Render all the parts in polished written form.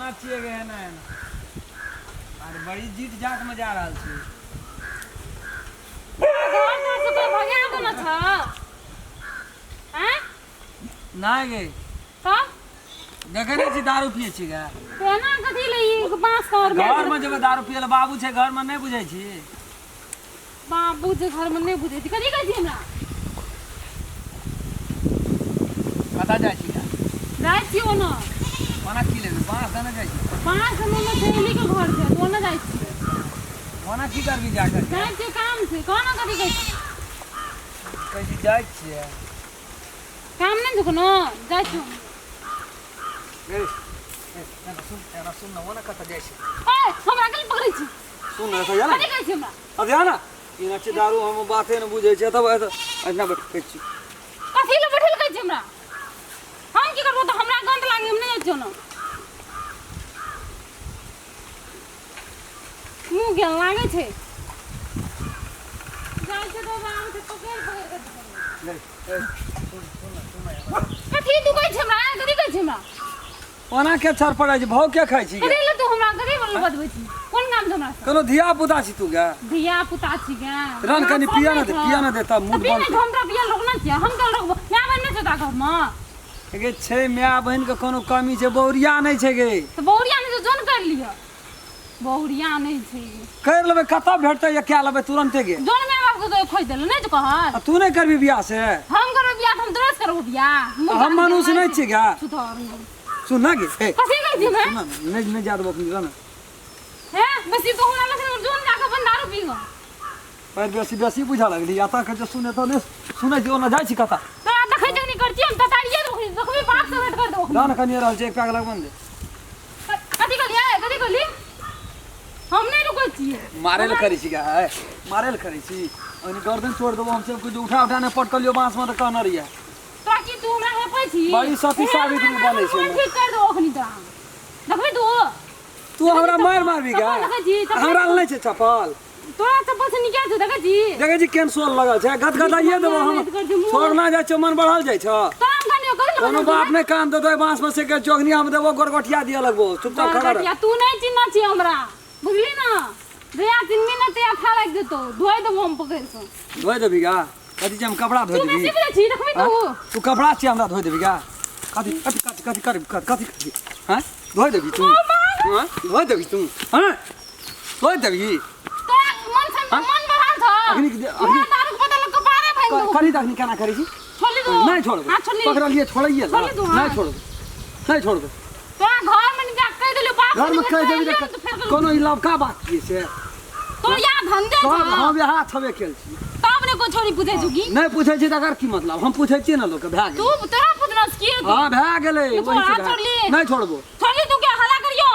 कोना छियै गे एना एना आर बड़ी जीत जाक में जा रहल छी। घर द्वार से कोई भगा देने छ? आँय? नहि गे। तब? देखै नहि छी दारू पियै छी गे। तऽ एना कथी ले ई बाँस के और घर में जेबै दारू पियै लए, बाबू छै घर में, नहि बुझै छी? बाबू जे घर में नहि बुझै छी। कथी कहै छी हमरा? कतऽ जाइ छी गे? जाइ छी ओना। ओना की लेबै? बाँस देने जाइ छी? बाँस देने मे सहेली के घर छै, तऽ ओना जाइ छियै। ओना की करबी जाकर? जाइ छियै, काम छै। कह ने कथी कहै छी? कहै छी जाइ छियै। काम नहि छै कोनो, जाइ छियै। गे, ए, एना सुन, एना सुन ने, ओना कतऽ जाइ छी? ए, हमरा के पकड़ै छी? सुन ने, एतऽ जा ने। कथी कहै छी हमरा? अब जा ना। ई छै दारू, हम बाते ने बुझै छै, तब एतऽ एतना बैठ कहै छी। कथी लए बैठल कहै छी हमरा? हम की करबो तऽ हमरा गन्द लागे, हम नहि जाइ छियौ ने। मुँह गेल लागै छै। जाइ छै तऽ आराम से पकड़ि पकड़ि कऽ ले, ए, सुन सुन ने, सुन ने। कथी तू कहै छै हमरा? कथी कहै छै हमरा? ओना के छर पड़ै छै, भाव के खाइ छी गे? कथी लए तू हमरा कथी बोल बतबै छी? कोन काम छै हमरा से? कोनो धिया पुता छी तू गे? धिया पुता छी गे? रन कनि पिया ने दे, पिया ने दे तब मूड बन। बनतै। हम तोरा पिया रोकना छियै? हम केल रोकबो? माय बहिन नहि छौ तोरा घरमे? गे छै, माय बहिन के कोनो कमी छै? बौरिया नहि छै गे। तऽ बौरिया नहि छै, जोन कर लिअ। बौरिया नहि छै। कर लेबै, कतऽ भेटतै? या क्या लेबै तुरन्ते गे? जोन माय बाप के खोजि देलहुँ, नहि तऽ कहल। आ तू नहि करबी बियाह से? हम करबै बियाह तऽ हम तोरा से करबो बियाह? हम मनुष्य नहि छियै गे? सुधर। सुन ना गे, हे। कथी कहै छी? सुन ना, नहि नहि जा देबो अपनी, ना। हे, बेसी तू हमरा लग जोन जाके अपन दारू पी गो। पर बेसी बेसी बुझा लगली। एतऽ के जे सुने तऽ नहि सुनै छी, ओना जाइ छी कतऽ? तोरा देखै छै नहि करती, हम ततारिये देबो, देखबी बाप से भेंट कर देबो। दान कनिए रहल छै, एक पैग लगबन दे। कथी कहलियै? कथी कहली? हम नहि रुकै छियै। मारे लए करै छी गे, मारे लए करै छी। ओहिने गर्दन छोड़ देबो हम सब। कुछ उठा उठा नहि पटकलियो बाँस में तऽ कहने रहियै। तोरा की, तू हमरा हेपै छी? बड़ी सती सावित्री बनै छै। ठीक कर देबो अखनी तोरा, देखबी तू। तू हमरा मारि मारबी गे? हमरा लए नहि छै चप्पल? तोरा चप्पल से निकल छौ, देखै छी? देखै छी केहन सोल लगल छै। गद गदाइए देबो हम, छोड़ना जाइ छौ, मन बढ़ल जाइ छौ। कोनो बाप नहि कान देतौ बाँस में से के चौगनिया में देबो, गोरगोटिया दिअ लगबो। चुपचाप खड़ा रह। तू नहि चिन्ह छी हमरा, बुझली ना? जहिया चिन्हबी ना तहिया था लागि जेतौ। धोइ देबो हम पकड़ि कऽ। धोइ देबी गा? कथी छै, हम कपड़ा धोइ तू देबी? बेसी बुझै छी, देखबी तू। तू कपड़ा छियै, हमरा धोइ देबी गा? कथी कथी कथी कथी कर कथी कथी? हाँ, धोइ देबी तू? हाँ, धोइ देबी तू? हाँ, धोइ देबी? तोरा मन से मन बढ़ल छौ। अखनी तोरा दारू के बदल कपारे भांगि देबो। करी तऽ अखनी केना करै छी? छोड़ली तू? नहि छोड़बै। हाथ छोड़ली। पकड़लियै, छोड़ैये छोड़ली तू? नहि छोड़बै, नहि छोड़बै। तोरा घर में जा कहि देलियौ बाप। घर में कहि देबी तऽ कोनो ई लवका बात छियै से? तोर या धंधे सब छौ। हम इएह छबे केल छी। तब ने कोइ छोरी पूछै छौ की? नहि पूछै छी तकर की मतलब? हम पूछै छियै ने लोकके, भए तू गेलै। तोरा पूछना की? हँ, भए गेलै। तू वही से हाथ भए छोड़ली। नहि छोड़बो। छोड़ली तू? के हल्ला करियो,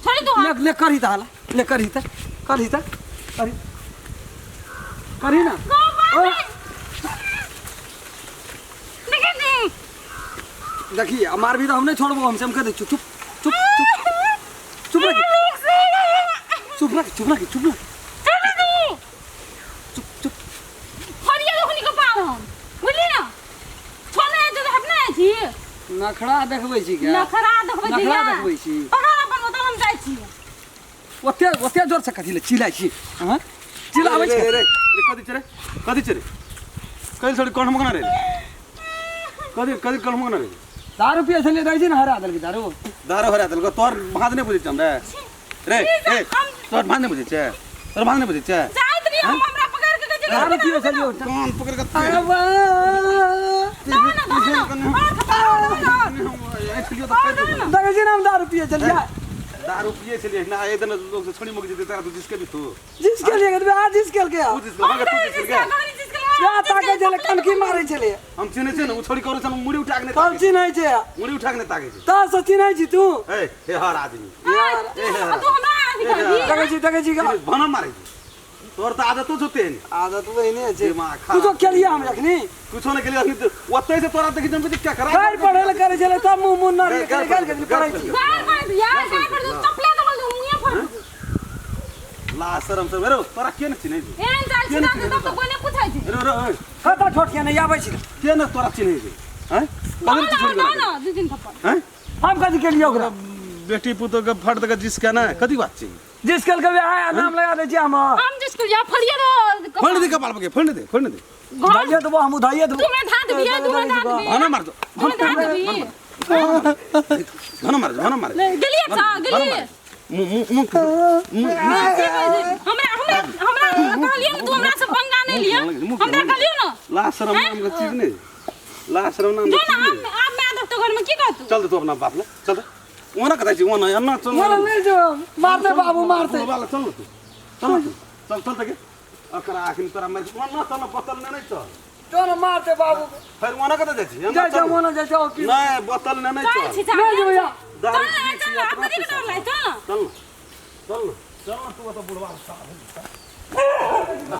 छोड़ी तू ले हाथ। ले, करही तऽ हल्ला, ले करही तऽ, करही तऽ, करही, करही ना। गो बाप ओ। रे। देखै छी? देखी, आ मारबी तऽ हम नहि छोड़बो, हम से हम कहि दै छियौ। चुप चुप चुप चुप रह, चुप रह, चुप रह, चुप रह। छोड़ी तू। चुप चुप। छोड़िए लोकनी के पार हम, बुझली ना? छोड़ने छै तऽ अपने छी। नखरा देखबै छी क्या? नखरा देखबै छी? नखरा देखबै छी? पकड़ अपन बोतल, हम जाइ छी। ओते ओते जोर से कथी ले चिल्लाइ छी? हँ, चिल्लाबै रे छी? रे रे, कथी छै रे? कथी छै रे? कथी छोड़ी कौन मगना रे? कथी कथी कौन मगना रे? दारू पियै छलियै, दै छी ने, हरा देलकै दारू। दारू हरा देलको? तोर भात नहि बुझै छै हमरा रे? ए, तोर भात नहि बुझै छै? तोर भात नहि बुझै छै? जाइत रही हम, हमरा पकड़ के कहै छै। दारू पियै छलियै। कान पकड़ के अरे वाह। दहो ना, दहो ना, बड़ा खतरा दहो ना। देखै छी ने, हम दारू पियै छलियै। दारू पिए छलियै ना? एक दिन लोग से छोड़ी मुक जेतै तोरा, तू जिसके भी तू जिसके लिए आ जिसके के तू जिसके भागे, तू जिसके के। या ताकै छलै, कनकी मारै छलै। हम चिन्है छियै ने, ओ छोड़ी करै छै, मुड़ी उठा के नहि तब ताकै छै। चिन्है छै? मुड़ी उठा के नहि ताकै छै। तब से चिन्है छी तू? ए हे हर आदमी। यार। तू हमरा अथी करबी? देखै छी, देखै छी? भनम मारै छै। तोर तऽ आदतो छौ तेहन। आदत ओहिने छै। दिमाग खराब। कुछो केलियै हम जखनी? कुछो नहि केलियै अखनी तऽ। ओतै से तोरा देखी जम क्या खराब। गारि पढ़ै लए करै छलै तब मुँह मुँह न गारि गारि पढ़ै, पढ़ै छी। गार पर यार, गार पर चपले दबल दे, मुँहे फोड़ देबो। ला शरम से रे, तोरा के ने चिन्है छै? एहन चाल छै तब तऽ कोइ नहि पूछै छै। रे रे ओए, कतऽ छोटिया नहि आबै छी? के ने तोरा चिन्है छै? हैं, दहो कथी ना, छोड़ी दहो ना, दू तीन थप्पड़। हैं? हम कथी केलियै ओकरा? बेटी पुतोह के फट दे जिसके ना कथी बात छै जिसकल के बियाह नाम लगा दै छियै हम हम जिसको या फलिए दो फोड़ दे कपाल पे फोड़ दे फोड़ दे उधाइए देबो हम उधाइए देबो तू मैं धा देबी तू मैं धा देबी भाना मार दो तू मैं धा देबी भाना मार भाना मार गेलिए सा गेलिए मुंह मुंह मुंह मुंह हमरा हमरा हमरा कहलिए ना तू हमरा से पंगा नहीं लिया हमरा कहलिए ना ला शर्म नाम के चीज नहीं ला शर्म नाम जो के ना चीज हम नहीं आप मैं दफ्तर घर में की कहतू चल दे तू अपना बाप ले चल दे ओना कतै छी ओना एना चल बोला नहीं जो मारते बाबू मारते बाबा चल न तू चल न तू चल चल तके अकरा आखिन तोरा मार ओना चल बोतल ने नहीं चल तो ना मारते बाबू फेर ओना कतै जाइ छी एना जाय चल जाओ मोना जाय जाओ की नहीं बोतल ने नहीं चल चल छी नहीं जो भैया चल ना चल ना आप कथी के डर लागे चल ना चल न चल न चल न तू ओतऽ बुढ़वा साहब।